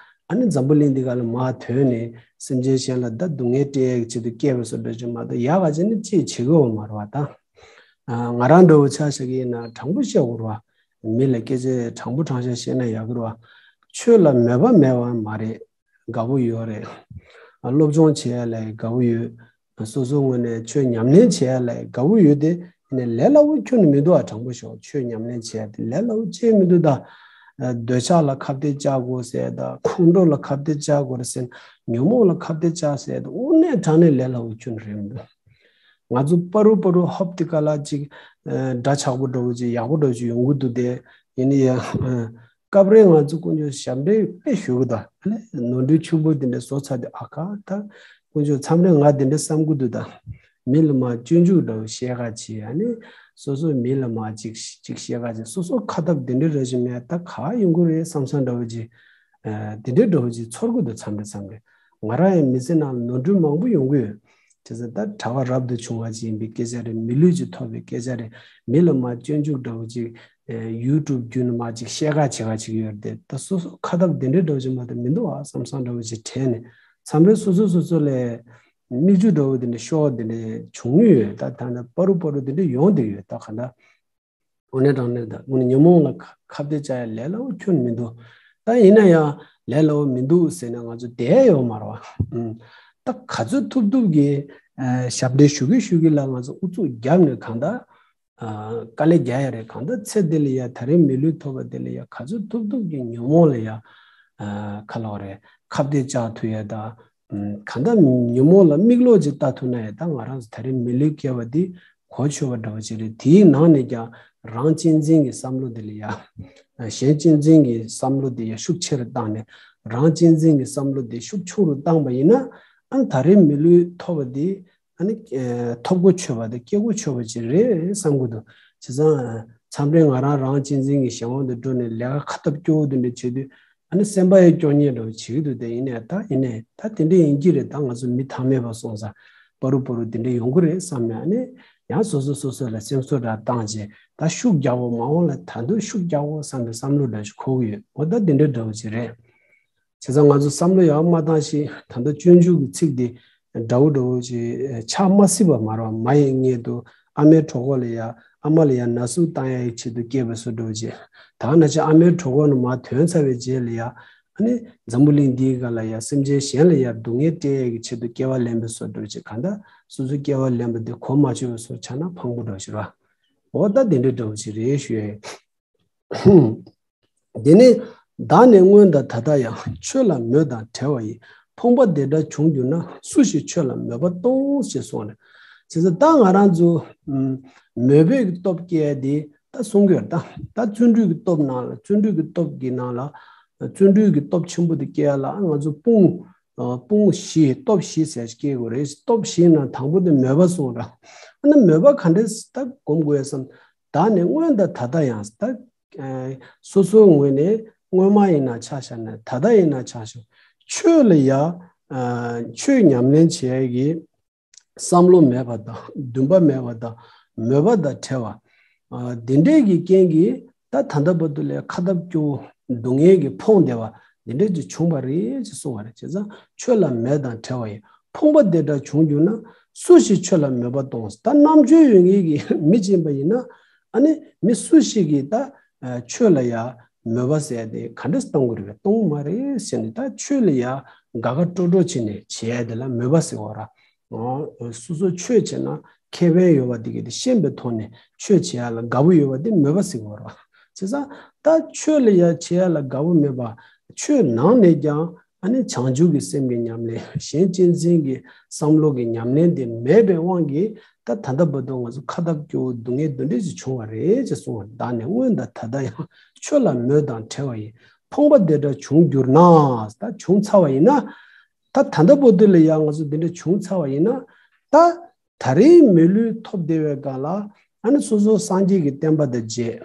ཨ་ནི་འཛམ་བུ་གླིང་འདི་ག་ལ་མར་ཐོན་ནས་སེམས་ཅན་གཞན་ལ་ད་སྡུག་བསྔལ་སྤྲད་ཡ་གི་ཆེད་དུ་སྐྱེས་པ་བཟོ་འདྲ་ཅིག་མ་གཏོགས་ཡག་ག་ཅིག་ནི་ཅིག་བྱེད་ཀྱི་ཡོད་མ་རེད་བ་ད། ཨ། ང་རང་འདྲ་བོ་ཆ་བཞག་གི་ཡིན་ན་དྲང་པོ་བཤད་དགོས་རེད་བ། མི་ལ་སྐད་ཆ་དྲང་པོ་དྲང་བཞག་བཤད་ན་ཡག་གི་རེད་བ། ཆོས་ལ་མོས་པ་མེད་པ་མ་རེད། དགའ་པོ་ཡོད་རེད། སློབ་སྦྱོང་བྱེད་ཡ་ལ་དགའ་པོ་ཡོད། སོ་སོའི་ངོས་ནས་ཆོས་ཉམས་ལེན་བྱེད་ཡ་ལ་དགའ་པོ་ཡོད་དེ། ཡིན་ནའི་ལས་སླ་བོ་ཁྱོན་ནས་མི་འདུག་ཨ། དྲང་པོ་ཤོད། ཆོས་ཉམས་ལེན་བྱེད་ཡ་དེ་ལས་སླ་བོ་ཅིག་མི་འདུག་ད། འདོད་ཆགས་ལ་ཁ་གཏད་བཅག་དགོས་ཟེར་ད། ཁོང་ཁྲོ་ལ་ཁ་གཏད་བཅག་དགོས་རེད་ཟེར། ཉོན་མོངས་ལ་ཁ་གཏད་བཅག་ཟེར་ད། དངོས་གནས་དྲང་གནས་ལས་སླ་བོ་ཁྱོན་ནས་རེད་མི་འདུག་ང་ཚོ་པ་རུ་པ་རུ་ཧོབ་ཏེ་ཀ་ལ་ཅིག་འདྲ་ཆགས་པོ་འདྲ་བོ་ཅིག་ཡག་པོ་འདྲ་བོ་ཅིག་ཡོང་གི་འདུག་དེ། ཡིན་ནའི་ཡ། སྐབས་རེ་ང་ཚོ་དཀོན་མཆོག་ཞབས་འདྲེན་དཔེ་ཞུ་གི་འདུག་ཨ་ནི་ནོར་འཁྲུལ་ཆེན་པོ་དེ་འདྲ་བཟོ་ཚར་དུས་ཨ་ཁ་ད། དཀོན་མཆོག་མཚམས་རེ་ང་དེ་འདྲ་བསམ་གི་འདུག་ད། མི་ལ་མར་སྤྱོད་འཇུག་འདྲ་བོ་བཤད་ག་བྱེད། ཨ་ནི་སོ་སོ་མི་ལ་མར་ཅིག་ཅིག་བཤད་ག་བྱེད། སོ་སོ་ཁ་ཐབས་དེ་འདྲ་རེ་ཞིག་མེད་ད་ག་ཡོང་གི་རེད་བསམ་བསམ་འདྲ་བོ་ཅིག་ཨ། དེ་འདྲའི་འདྲ་བོ་ཅིག་ཚོར་གི་འདུག་མཚམས་རེ་མཚམས་རེ། ང་རང་ཡང་མི་ཚེ་ནང་ནོར་འཁྲུལ་མང་པོ་ཡོང་གི་ཡོད། བྱས་ཙང་ད་གྲྭ་པ་རབ་ཏུ་བྱུང་བ་ཅིག་ཡིན་པའི་སྐད་ཆ་རེད། མི་ལུས་ཅིག་ཐོབ་པའི་སྐད་ཆ་རེད། མི་ལ་མར་སྤྱོད་འཇུག་འདྲ་བོ་ཅིག་ཨེ། ཡུ་ཊུབ་བརྒྱུད་ནས་མར་ཅིག་བཤད་ག་བྱེད་ག་ཅིག་ཡོད་རེད་དེ། ད་སོ་སོ་ཁ་ཐབས་དེ་འདྲའི་འདྲ་བོ་ཅིག་མ་གཏོགས་མི་འདུག་ཨ་བསམ་བསམ་འདྲ་བོ་ཅིག་དྲན་ནས་མཚམས་རེ་སོ་སོ་སོ་སོ་ལ་མིག་ཆུ་འདྲ་བོ་དེ་འདྲ་ཤོར་དེ་འདྲ་བྱུང་ཡོད། ད་ད་ནི་པ་རུ་པ་རུ་དེ་འདྲ་ཡོང་བསྡད་ཡོད་ད་ག་འདྲ། དངོས་གནས་དྲང་གནས་ད་དངོས་གནས་ཉོན་མོངས་ལ་ཁ་ཁ་གཏད་བཅག་ཡ་ལས་སླ་བོ་ཁྱོན་མི་འདུག་ད་ཡིན་ན་ཡང་ལས་སླ་བོ་མི་འདུག་ཟེར་ན་ང་ཚོ་བསྡད་ཡོད་མ་རེད་བ། ཨུམ། ད་ག་ཚོད་ཐུབ་ཐུབ་ཀྱིས་ཨ། ཞབས་འདྲེན་ཞུ་གི་ཞུ་གི་ལ་ང་ཚོ་ཨུ་ཚུགས་བརྒྱབ་ནས་གང་ལྟར་ཨ། དཀའ་ལས་རྒྱག་ཡ་རེད། གང་ལྟར་ཚེ་འདི་ལ་ཡ་ད་རེས་མི་ལུས་ཐོབ་པ་འདི་ལ་ཡ་ག་ཚོད་ཐུབ་ཐུབ་ཀྱིས་ཉོན་མོངས་ལ་ཡ་ཨ། ཁ་ལོག་རེད། ཁ་གཏད་བཅག་ཐུབ་ཡ་ད། གང་ལྟར་ཉོན་མོངས་ལ་མིག་ལོག་ཅིག་ལྟ་ཐུབ་ན་ཡང་ད་ང་རང་ཚོ་ད་རེས་མི་ལུས་སྐྱེ་བ་འདི་གོ་ཆོད་པ་འདྲ་བོ་ཅིག་རེད། དེའི་ནང་ནས་ཀྱང་རང་གཅེས་འཛིན་གྱི་བསམ་བློ་འདི་ལ་ཡ། གཞན་གཅེས་འཛིན་གྱི་བསམ་བློ་འདི་ཡ་ཤུགས་ཆེ་རུ་བཏང་ནས་རང་གཅེས་འཛིན་གྱི་བསམ་བློ་འདི་ཤུགས་ཆུང་རུ་བཏང་པ་ཡིན་ན། ཨ་ནི་ད་རེས་མི་ལུས་ཐོབ་པ་འདི་ཨ་ནི་ཐོབ་གོ་ཆོད་པ་དང་སྐྱེ་གོ་ཆོད་པ་ཅིག་རེད་བསམ་གྱི་འདུག་བྱས་ཙང་མཚམས་རེ་ང་རང་རང་གཅེས་འཛིན་གྱི་གཞན་དབང་དུ་འགྲོ་ནས་ལས་ཀ་ཁ་ཐབས་སྐྱོ་བོ་འདི་འདྲ་བྱེད་དུས། ཨ་ནི་སེམས་པ་ཡང་སྐྱོ་ཉེས་འདྲ་བོ་བྱེད་ཀྱི་འདུག་དེ་ཡིན་ནའི་ད་ཡིན་ནའི་ད་དེ་འདྲ་ཡིན་གྱི་རེད། ད་ང་ཚོ་མི་ཐ་མལ་པ་སོང་ཙང་པ་རུ་པ་རུ་དེ་འདྲ་ཡོང་གི་རེད་བསམ་ནས། ཨ་ནི་ཡང་སོ་སོ་སོ་སོ་ལ་སེམས་གསོ་འདྲ་བཏང་བྱས་ད་ཤུགས་རྒྱག་དགོས། མ་འོངས་ལ་ད་དུང་ཤུགས་རྒྱག་དགོས་བསམ་པའི་བསམ་བློ་འདྲ་ཞིག་འཁོར་གྱི་ཡོད། འོ་ད་དེ་འདྲ་འདྲ་བོ་ཅིག་རེད། བྱས་ཙང་ང་ཚོ་བསམ་བློ་ཡག་མ་བཏང་ཞིག་ད་ལྟ་སྤྱོད་འཇུག་གི་ཚིག་འདི་འདྲ་བོ་འདྲ་བོ་ཅིག་ཆགས་མ་སྲིད་པ་མ་རེད་བ། མ་ཡི་མངལ་དུ་ཨ་མའི་གྲོད་ཁོག་ལ་ཡ། ཨ་མ་ལ་ཡ་ན་ཟུག་བཏང་ཡ་ཡི་ཆེད་དུ་སྐྱེས་པ་བཟོ་འདྲ་བོ་ཅིག་ད་ན་ཆ་ཨ་མའི་གྲོད་ཁོག་ནས་མར་ཐོན་ཚར་བའི་རྗེས་ལ་ཡ། ཨ་ནི་འཛམ་བུ་གླིང་འདིའི་སྒང་ལ་ཡ་སེམས་ཅན་གཞན་ལ་ཡ་སྡུག་བསྔལ་སྤྲད་ཡ་གི་ཆེད་དུ་སྐྱེ་བ་ལེན་པའི་བཟོ་འདྲ་བོ་ཅིག་གང་ལྟར་སོ་སོའི་སྐྱེ་བ་ལེན་པ་འདི་གོ་མ་ཆོད་པའི་བཟོ་ཆགས་ན་ཕངས་པོ་འདྲ་བོ་ཅིག་རེད་བ། འོ་ད་དེ་འདྲ་འདྲ་བོ་ཅིག་རེད་ཞུ་ཡ་ཡིན། དེ་ནས་བདག་ནི་སྔོན་དང་ད་ལྟ་ཡང་། ཆོས་ལ་མོས་དང་བྲལ་བ་ཡི། ཕོངས་པ་འདི་འདྲ་བྱུང་གྱུར་ན། སུ་ཞིག་ཆོས་ལ་མོས་པ་གཏོང་། ཞེས་གསུངས་ནས། བྱས་ཙང་ད་ང་རང་ཚོ་ཨུམ། མོས་པའི་གི་སྟོབས་སྐྱེ་ཡ་དེ་ད་གསུང་གི་ཡོད་ད། ད་བརྩོན་འགྲུས་ཀྱི་སྟོབས་ནང་ལ་བརྩོན་འགྲུས་ཀྱི་སྟོབས་ཀྱི་ནང་ལ་བརྩོན་འགྲུས་ཀྱི་སྟོབས་ཆེན་པོ་དེ་སྐྱེ་ཡ་ལ་ང་ཚོ་དཔུང་ཨ། དཔུང་བཞི་སྟོབས་བཞི་ཟེར་སྐྱེ་དགོས་རེད། སྟོབས་བཞི་ནང་དང་པོ་དེ་མོས་པ་གསུངས་ར། ཨ་ནི་མོས་པ་ག་འདྲས་ད་སྒོམ་དགོས་ཡ་བསམ། བདག་ནི་སྔོན་དང་ད་ལྟ་ཡང་ད། སོ་སོའི་ངོས་ནས་སྔོན་མ་ཡིན་ན་ཆ་བཞག་ན་ད་ལྟ་ཡིན་ན་ཆ་བཞག་ཆོས་ལ་ཡ་ཆོས་ཉམས་ལེན་བྱེད་ཡ་གི་བསམ་བློ་མེད་པ་དང་འདུན་པ་མེད་པ་དང་མོས་པ་དང་བྲལ་བ། འདི་འདྲས་ཀྱི་རྐྱེན་གྱིས་ད་ད་ལྟ་བར་དུ་ལས་ཁ་ཐབས་སྐྱོ་བོ་སྡུག་བསྔལ་གྱིས་ཕོངས་བསྡད་པ་འདི་འདྲས་ཀྱི་བྱུང་བ་རེད་ཅེས་གསུངས་པ་རེད། བྱས་ཙང་ཆོས་ལ་མོས་དང་བྲལ་བ་ཡིན། ཕོངས་པ་དེ་འདྲ་བྱུང་གྱུར་ན་སུ་ཞིག་ཆོས་ལ་མོས་པ་གཏོང་། ད་རྣམ་དཔྱོད་ཡོད་མཁན་གྱི་མི་ཅན་པ་ཡིན་ན་ཨ་ནི་མི་སུ་ཞིག་གིས་ད་ཆོས་ལ་ཡ་མོས་པ་ཟེར་ཡ་དེ་ག་འདྲས་གཏོང་གི་རེད་པས། གཏོང་མ་རེད་ཟེར་ནས་ད་ཆོས་ལ་ཡ་དགའ་དགའ་སྤྲོ་སྤྲོ་བྱས་ནས་བྱེད་ཡ་དེ་ལ་མོས་པ་ཟེར་བ་ར། སོ་སོ་ཆོས་བྱེད་ན་ཁེ་ཕན་ཡོད་པ་དེ་གས་དེ་ཤེས་པའི་ཐོག་ནས་ཆོས་བྱེད་ཡ་ལ་དགའ་པོ་ཡོད་པ་དེ་མོས་པ་ཟེར་བ་ར། བྱས་ཙང་ད་ཆོས་ལ་ཡ་བྱེད་ཡ་ལ་དགའ་པོ་མེད་པ་ཆོས་ནང་ནས་ཀྱང་ཨ་ནི་བྱང་ཆུབ་ཀྱི་སེམས་ཀྱི་ཉམས་ལེན་གཞན་གཅེས་འཛིན་གྱི་བསམ་བློ་གི་ཉམས་ལེན་དེ་མེད་པའི་དབང་གིས་ད་ད་ལྟ་བར་དུ་ང་ཚོ་ཁ་ཐབས་སྐྱོ་བོ་སྡུག་བསྔལ་འདི་འདྲས་ཞིག་བྱུང་བ་རེད་ཅེས་གསུངས་པ་བདག་ནི་སྔོན་དང་ད་ལྟ་ཡང་ཆོས་ལ་མོས་དང་བྲལ་བ་ཡིན། ཕོངས་པ་དེ་འདྲ་བྱུང་གྱུར་ན་ད་བྱུང་ཚར་བ་ཡིན་ན་ད་ད་ལྟ་བར་དུ་ལ་ཡང་ང་ཚོ་འདི་འདྲ་བྱུང་ཚར་བ་ཡིན་ན་ད། ད་རེས་མི་ལུས་ཐོབ་བསྡད་པའི་སྒང་ལ་ཨ་ནི་སོ་སོ་སངས་རྒྱས་ཀྱི་བསྟན་པ་དང་མཇལ་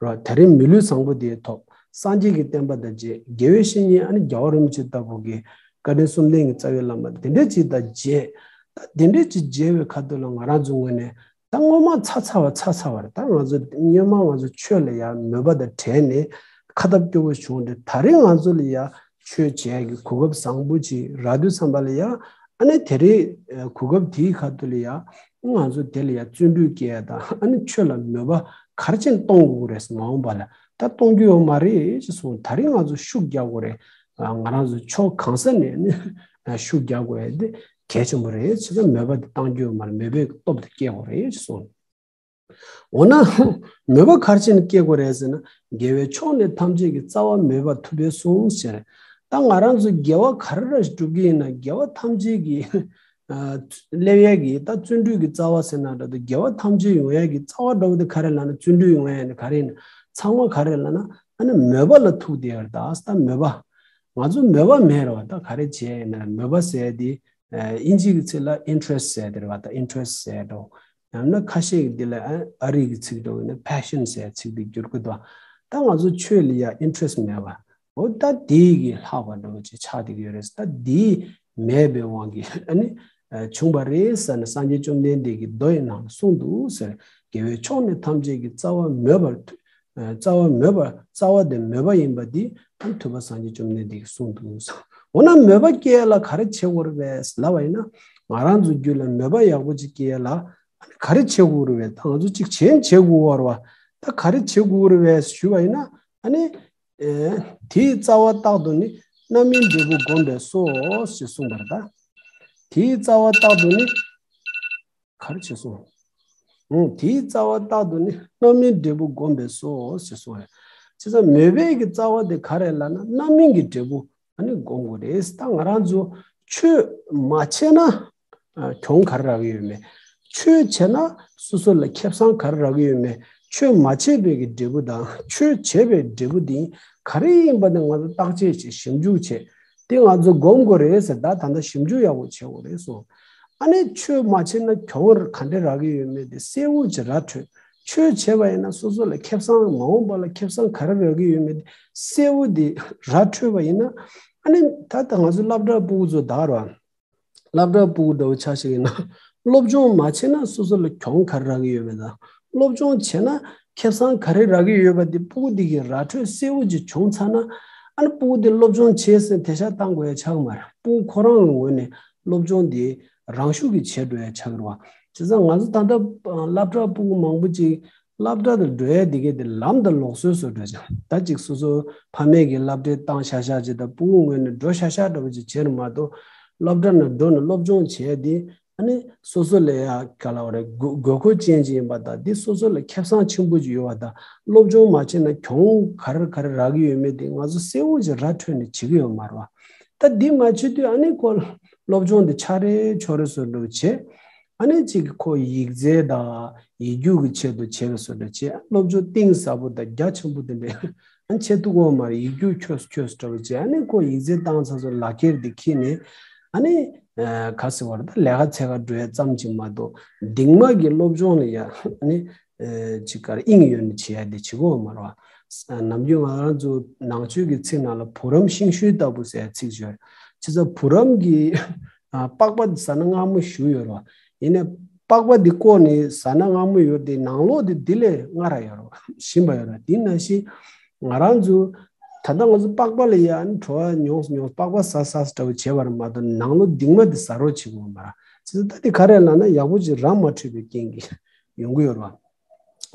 རོ། ད་རེས་མི་ལུས་བཟང་པོ་དེ་ཐོབ། སངས་རྒྱས་ཀྱི་བསྟན་པ་དང་མཇལ། དགེ་བའི་བཤེས་གཉེན་ཨ་ནི་རྒྱལ་བ་རིན་པོ་ཆེ་ལྟ་བུ་གི་བཀའ་དྲིན་གསུམ་ལྡན་གྱི་རྩ་བའི་བླ་མ་དེ་འདྲས་ཅིག་དང་མཇལ། ད་དེ་འདྲས་ཅིག་མཇལ་བའི་ཁ་ཐུག་ལ་ང་རང་ཚོ་ངོས་ནས་ད་སྔོན་མ་ཚར་ཚར་བ་ཚར་ཚར་བ་རེད། ད་ང་ཚོ་སྔོན་མ་ང་ཚོ་ཆོས་ལ་ཡང་མོས་པ་དང་བྲལ་ནས་ཁ་ཐབས་སྐྱོ་བོ་བྱུང་སྟེ་ད་རེས་ང་ཚོ་ལ་ཡང་ཆོས་བྱེད་ཀྱི་གོ་སྐབས་བཟང་པོ་ཅིག་རག་དུས་ཙམ་པ་ལ་ཡང་ཨ་ནི་དེ་རེས་གོ་སྐབས་དེའི་ཁ་ཐུག་ལ་ཡང་ང་ཚོ་དེ་ལ་ཡང་བརྩོན་འགྲུས་སྐྱེ་ཡ་དང་ཨ་ནི་ཆོས་ལ་མོས་པ་ག་རེ་བྱས་ནས་གཏོང་དགོས་རེད་ཟེར། མ་འོངས་པ་ལ་ད་གཏོང་རྒྱུ་ཡོད་མ་རེད་ཅེས་གསུངས། ད་རེས་ང་ཚོ་ཤུགས་རྒྱག་དགོས་རེད། ང་རང་ཚོ་ཕྱོགས་གང་ས་ནས་ནི་ཤུགས་རྒྱག་དགོས་ཡ་དེ་གལ་ཆེན་པོ་རེད། བྱས་ཙང་མོས་པ་དེ་གཏོང་རྒྱུ་ཡོད་མ་རེད། མོས་པའི་སྟོབས་དེ་སྐྱེ་དགོས་རེད་ཅེས་གསུངས། འོ་ན་མོས་པ་ག་རེ་བྱས་ནས་སྐྱེ་དགོས་རེད་ཟེར་ན། དགེ་བའི་ཕྱོགས་ནི་ཐམས་ཅད་ཀྱི། རྩ་བ་མོས་པ་ཐུབ་པས་གསུངས་ཟེར། ད་ང་རང་ཚོ་དགེ་བ་ག་རེ་ར་ཞིག་སྒྲུབ་ཀྱི་ཡིན་ན་དགེ་བ་ཐམས་ཅད་ཀྱི་ཨ་སླེབས་ཡས་ཀྱི་ད་བརྩོན་འགྲུས་ཀྱི་རྩ་བ་ཟེར་ན་འདྲ་འདུག་དགེ་བ་ཐམས་ཅད་ཡོང་ཡས་ཀྱི་རྩ་བ་འདྲ་བོ་དེ་ག་རེ་ལབ་ན་བརྩོན་འགྲུས་ཡོང་ཡས་ནི་ག་རེ་ཡིན་ན་ཚང་མ་ག་རེ་ལབ་ན་ཨ་ནི་མོས་པ་ལ་ཐུག་བསྡད་ཡོད་རེད། ད་ད་མོས་པ་ང་ཚོ་མོས་པ་མེད་རེད་བ། ད་ག་རེ་བྱས་ཡིན་ན་མོས་པ་ཟེར་ཡས་དེ་ཨིན་ཇི་གི་ཚིག་ལ་interest ཟེར་དེ་རེད་བ། ད་interest ཟེར་འགྲོ། ཡང་ན་ཁ་ཤས་ཀྱིས་འདི་ལ་ཨ་རི་གི་ཚིག་འགྲོ་ཡིན་ན་passion ཟེར་ཚིག་འདི་བསྒྱུར་གི་འདུག་ད་ང་ཚོ་ཆོས་ལ་ཡ་interest མེད་པ། འོ་ད་དེ་གི་ལྷག་པ་འགྲོ་ཅེས་ཆགས་བསྡད་ཀྱི་ཡོད་རེད། ད་དེ་མེད་པའི་དབང་གིས་ཨ་ནི་བྱུང་བ་རེད་ཟེར་ནས་སངས་རྒྱས་བཅོམ་ལྡན་འདས་ཀྱིས་མདོ་ཡི་ནང་ལ་གསུངས་འདུག་ཟེར། དགེ་བའི་ཕྱོགས་ནི་ཐམས་ཅད་ཀྱི། རྩ་བ་མོས་པར་ཐུབ། རྩ་བ་མོས་པ། རྩ་བ་དེ་མོས་པ་ཡིན་པ་འདི་ཐུབ་པ་སངས་རྒྱས་བཅོམ་ལྡན་འདས་ཀྱིས་གསུངས་འདུག་འོ་ན་མོས་པ་སྐྱེ་ཡ་ལ་ག་རེ་བྱེད་དགོས་རེད་པས་ལབ་པ་ཡིན་ན། ང་རང་ཚོ་རྒྱུད་ལ་མོས་པ་ཡག་པོ་ཅིག་སྐྱེ་ཡ་ལ་ག་རེ་བྱེད་དགོས་རེད་པས། ད་ང་ཚོ་ཅིག་བྱེད་བྱེད་དགོས་པ་རེད་བ། ད་ག་རེ་བྱེད་དགོས་རེད་པས་ཞུས་པ་ཡིན་ན། ཨ་ནི་དེའི་རྩ་བ་རྟག་ཏུ་ནི་རྣམ་སྨིན་འབྲས་བུ་བསྒོམས་པས་སོ་ཞེས་གསུངས་པ་རེད། ད་དེའི་རྩ་བ་རྟག་ཏུ་ནི། ག་རེ་བྱས་སོང་། འོ་དེའི་རྩ་བ་རྟག་ཏུ་ནི་རྣམ་སྨིན་འབྲས་བུ་བསྒོམས་པས་སོ་ཞེས་གསུངས་པས། བྱས་ཙང་མོས་པའི་གི་རྩ་བ་དེ་ག་རེ་ལབ་ན་རྣམ་སྨིན་གྱི་འབྲས་བུ་ཨ་ནི་བསྒོམ་དགོས་རེད། ད་ང་རང་ཚོ་ཆོས་མ་བྱས་ན་གྱོང་ག་རེ་རག་གི་ཡོད་མེད། ཆོས་བྱས་ན་སོ་སོ་ལ་ཁེ་བཟང་ག་རེ་རག་གི་ཡོད་མེད། ཆོས་མ་བྱས་པའི་གི་འབྲས་བུ་དང་ཆོས་བྱས་པའི་འབྲས་བུ་དེ་ག་རེ་ཡིན་པ་དེ་ང་ཚོ་བརྟག་དཔྱད་བྱེད་ཞིབ་འཇུག་བྱེད། དེ་ང་ཚོ་སྒོམ་དགོས་རེད་ཟེར། ད་ད་ལྟ་ཞིབ་འཇུག་ཡག་པོ་བྱེད་དགོས་རེད་གསུངས། ཨ་ནི་ཆོས་མ་བྱས་ན་གྱོང་ག་འདྲ་རག་གི་ཡོད་མེད་དེ་གསལ་བོ་ཅིག་ར་འཕྲོད། ཆོས་བྱས་པ་ཡིན་ན་སོ་སོ་ལ་ཁེ་བཟང་མ་འོངས་པ་ལ་ཁེ་བཟང་ག་རེ་རག་གི་ཡོད་མེད་དེ་གསལ་བོ་དེ་ར་འཕྲོད་པ་ཡིན་ན། ཨ་ནི་ད་ལྟ་ང་ཚོ་སློབ་གྲྭ་སྤུ་གུ་ཚོ་ད་ར་སློབ་གྲྭ་སྤུ་གུ་འདྲ་བོ་ཆ་བཞག་ཡིན་ན། སློབ་སྦྱོང་མ་བྱས་ན་སོ་སོ་ལ་གྱོང་ག་རེ་རག་གི་ཡོད་མེད་དང་། སློབ་སྦྱོང་བྱས་ན་ཁེ་བཟང་ག་རེ་རག་གི་ཡོད་པ་དེ་སྤུ་གུ་དེ་གི་ར་འཕྲོད་གསལ་བོ་ཅིག་བྱུང་ཚར་ན། ཨ་ནི་སྤུ་གུ་དེ་སློབ་སྦྱོང་བྱས་ཟིན་དེ་ཤ་བཏང་དགོས་ཡ་ཆགས་ཀྱི་མ་རེད། སྤུ་གུ་ཁོ་རང་གི་ངོས་ནས་སློབ་སྦྱོང་དེ་རང་ཤུགས་ཀྱིས་བྱེད་འགྲོ་ཡ་ཆགས་ཀྱི་རེད་བ། བྱས་ཙང་ང་ཚོ་ད་ལྟ་སློབ་གྲྭ་སྤུ་གུ་མང་པོ་ཅིག་སློབ་གྲྭ་དུ་འགྲོ་ཡ་དེ་གས་དེ་ལམ་དང་ལུགས་སྲོལ་བཟོ་འགྲོ་ཅིང་། ད་ཅིག་སོ་སོ་ཕ་མས་ཀྱི་སློབ་གྲྭའི་བཏང་ཤག་ཤག་ཅིག་དང་སྤུ་གུ་ངོས་ནས་འགྲོ་ཤག་ཤག་འདྲ་བོ་ཅིག་བྱེད་རུ་མ་གཏོགས། སློབ་གྲྭ་ནང་འགྲོ་ནས་སློབ་སྦྱོང་བྱས་ཏེ་ཨ་ནི་སོ་སོ་ལ་ཡ་ག་ལ་བ་རེད། དགོས་དགོས་མཁོ་ཅན་ཅིག་ཡིན་པ་དང་འདི་སོ་སོ་ལ་ཁེ་བཟང་ཆེན་པོ་ཅིག་ཡོད་པ་དང་སློབ་སྦྱོང་མ་བྱས་ན་གྱོང་ག་རེ་ག་རེ་རག་གི་ཡོད་མེད་དེ་ང་ཚོ་གསལ་བོ་ཅིག་ར་འཕྲོད་ནས་བྱེད་ཀྱི་ཡོད་མ་རེད་བ། ད་འདི་མ་བྱེད་དུས་ཨ་ནི་ཁོ་སློབ་སྦྱོང་འདི་ཆ་རེ་ཆོ་རེ་བཟོ་འདྲ་བོ་བྱས། ཨ་ནི་གཅིག་གིས་ཁོ་ཡིག་རྩལ་དང་ཡིག་རྒྱུགས་ཀྱི་ཆེད་དུ་བྱས་པ་བཟོ་འདྲ་བྱས། སློབ་སྦྱོང་གཏིང་ཟབ་པོ་དང་རྒྱ་ཆེན་པོ་དེ་འདྲས་ཨ་ནི་བྱེད་ཐུབ་ཀྱི་ཡོད་མ་རེད། ཡིག་རྒྱུགས་ཁྱོས་ཁྱོས་འདྲ་བོ་བྱས། ཨ་ནི་ཁོ་ཡིག་རྩལ་བཏང་ཚར་སོང་ལག་ཁྱེར་དེ་ཁྱེར་ནས་ཨ་ནི་ག་ཟེར་བ་རེད། ད་ལས་ཀ་འཚོལ་ག་འགྲོ་ཡ་ཙམ་གྱིས་མ་གཏོགས་འདིང་མ་གི་སློབ་སྦྱོང་ལ་ཡ་ཨ་ནི་ཅིག་ག་རེ་དབྱིངས་ཡོད་ནས་བྱེད་ཡ་དེ་བྱེད་ཀྱི་ཡོད་མ་རེད་བ། ནམ་རྒྱུན་ང་རང་ཚོ་ནང་ཆོས་ཀྱི་ཚིག་ནང་ལ་བུ་རམ་ཤིང་ཤུན་ལྟ་བུ་ཟེར་ཚིག་ཅིག་ཡོད་རེད། བྱས་ཙང་བུ་རམ་གྱི་ཨ་པགས་པ་འདི་ཟ་ན་མངར་མོ་ཞེ་པོ་ཡོད་རེད་བ། ཡིན་ནའི་པགས་པ་འདི་བཀོག་ནས་ཟ་ན་མངར་མོ་ཡོད་དེ་ནང་ལོགས་དེ་འདི་ལས་མངར་ར་ཡོད་རེད་བ། ཞིམ་པ་ཡོད་རེད་བ། དེ་ནང་བཞིན་ང་རང་ཚོ་ད་ལྟ་ང་ཚོ་པགས་པ་ལ་ཡ་ཨ་ནི་བྲོ་བ་མྱོང་མྱོང་པགས་པ་ཟ་ཟ་འདྲ་བོ་བྱས་པ་རེད་མ་གཏོགས་ནང་ལོགས་གདིང་མ་དེ་ཟ་རོགས་བྱེད་དགོས་མ་རེད། བྱས་ཙང་ད་དེ་ག་རེ་ལབ་ན་ཡག་པོ་ཅིག་ར་མ་འཕྲོད་པའི་རྐྱེན་གྱིས་ཡོང་གི་ཡོད་རེད་བ།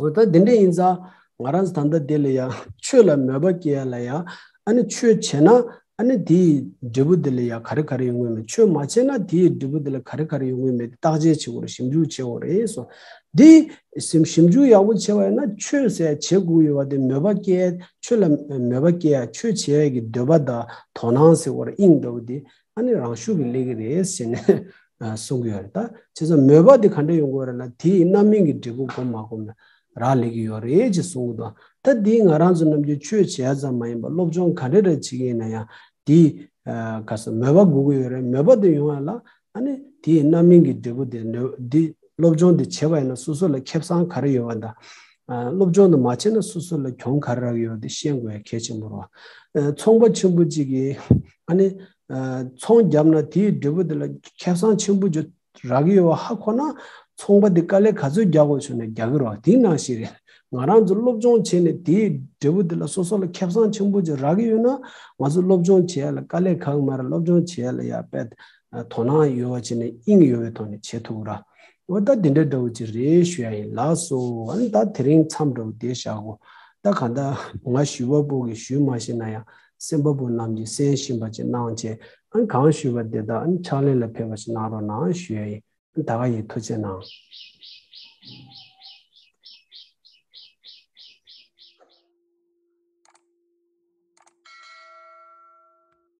འོ་ད་དེ་འདྲ་ཡིན་ཙང་ང་རང་ཚོ་ད་ལྟ་དེ་ལ་ཡ་ཆོས་ལ་མོས་པ་སྐྱེ་ཡ་ལ་ཡ་ཨ་ནི་ཆོས་བྱས་ན་ཨ་ནི་དེའི་འབྲས་བུ་དེ་ལ་ཡ་ག་རེ་ག་རེ་ཡོང་གི་མེད། ཆོས་མ་བྱས་ན་དེའི་འབྲས་བུ་དེ་ལ་ག་རེ་ག་རེ་ཡོང་གི་མེད་དེ་བརྟག་དཔྱད་བྱེད་དགོས་རེད། ཞིབ་འཇུག་བྱེད་དགོས་རེད་སོ། དེ་ཞིབ་ཞིབ་འཇུག་ཡག་པོ་བྱས་པ་ཡིན་ན་ཆོས་ཟེར་བྱེད་དགོས་ཡོད་པ་དེ་མོས་པ་སྐྱེ་ཆོས་ལ་མོས་པ་སྐྱེ་ཡ་ཆོས་བྱེད་ཡ་གི་འདོད་པ་དང་དོ་སྣང་ཟེར་དགོས་རེད། དབྱིངས་འདྲ་བོ་དེ་ཨ་ནི་རང་ཤུགས་ཀྱིས་སླེབས་ཀྱི་རེད་ཟེར་ནས་གསུང་གི་ཡོད་རེད། ད་བྱས་ཙང་མོས་པ་དེ་ག་འདྲ་ཡོང་དགོས་རེད་ལ་དེའི་རྣམ་སྨིན་གྱི་འབྲས་བུ་སྒོམ་མ་སྒོམ་ལ་རག་ལས་ཀྱི་ཡོད་རེད་ཅེས་གསུང་གི་འདུག་ད་དེ་ང་རང་ཚོ་ནམ་རྒྱུན་ཆོས་བྱེད་ཡ་ཙམ་མ་ཡིན་པར་སློབ་སྦྱོང་ག་འདྲ་རེ་བྱེད་ཀྱི་ཡིན་ན་ཡང་དེ་ག་ས་མོས་པ་དགོས་ཀྱི་ཡོད་རེད། མོས་པ་དེ་ཡོང་ཡ་ལ་ཨ་ནི་དེའི་རྣམ་སྨིན་གྱི་འབྲས་བུ་དེ་འདི་སློབ་སྦྱོང་དེ་བྱས་པ་ཡིན་ན་སོ་སོ་ལ་ཁེ་བཟང་ག་རེ་ཡོད་པ་དང་སློབ་སྦྱོང་དེ་མ་བྱས་ན་སོ་སོ་ལ་གྱོང་ག་རེ་རག་གི་ཡོད་དེ་ཤེས་དགོས་ཡ་གལ་ཆེན་པོ་རེད་བ། ཚོང་པ་ཆེན་པོ་གཅིག་གིས་ཨ་ནི། ཚོང་བརྒྱབ་ན་དེའི་འབྲས་བུ་དེ་ལ་ཁེ་བཟང་ཆེན་པོ་ཅིག་རག་གི་ཡོད་པ་ཧ་གོ་ན་ཚོང་པ་དེ་དཀའ་ལས་ག་ཚོད་རྒྱག་དགོས་བྱུང་ན་རྒྱག་གི་རེད་བ། དེ་ནང་བཞིན་རེད། ང་རང་ཚོ་སློབ་སྦྱོང་བྱས་ནས་དེའི་འབྲས་བུ་དེ་ལ་སོ་སོ་ལ་ཁེ་བཟང་ཆེན་པོ་ཅིག་རག་གི་ཡོད་ན་ང་ཚོ་སློབ་སྦྱོང་བྱེད་ཡ་ལ་དཀའ་ལས་ཁག་གི་མ་རེད། སློབ་སྦྱོང་བྱེད་ཡ་ལ་ཡ་དཔེ་དོ་སྣང་ཡོད་པ་བྱས་ནས་དབྱིངས་ཡོད་པའི་ཐོག་ནས་བྱེད་ཐུབ་ཀྱི་རེད། འོ་ད་དེ་འདྲ་འདྲ་བོ་ཅིག་རེད་ཞུ་ཡ་ཡིན་ལགས་སོ། ཨ་ནི་ད་དེ་རིང་མཚམས་འདྲ་བོ་དེ་བཞག་གོ་ད་གང་ལྟར་ང་ཞུ་བ་པོ་གིས་ཞུས་མ་ཤེས་ན་ཡང་། གསན་པ་པོ་རྣམས་ཀྱིས་གསན་ཤེས་པ་ཅིག་གནང་བྱས། ཨ་ནི་གང་ཞུས་པ་དེ་དག་ཨ་ནི་ཕྱག་ལེན་ལ་ཕེབས་པ་ཞིག་གནང་རོགས་གནང་ཞུ་ཡ་ཡིན། ཨ་ནི་ད་ག་ཡིན། ཐུགས་རྗེ་གནང་།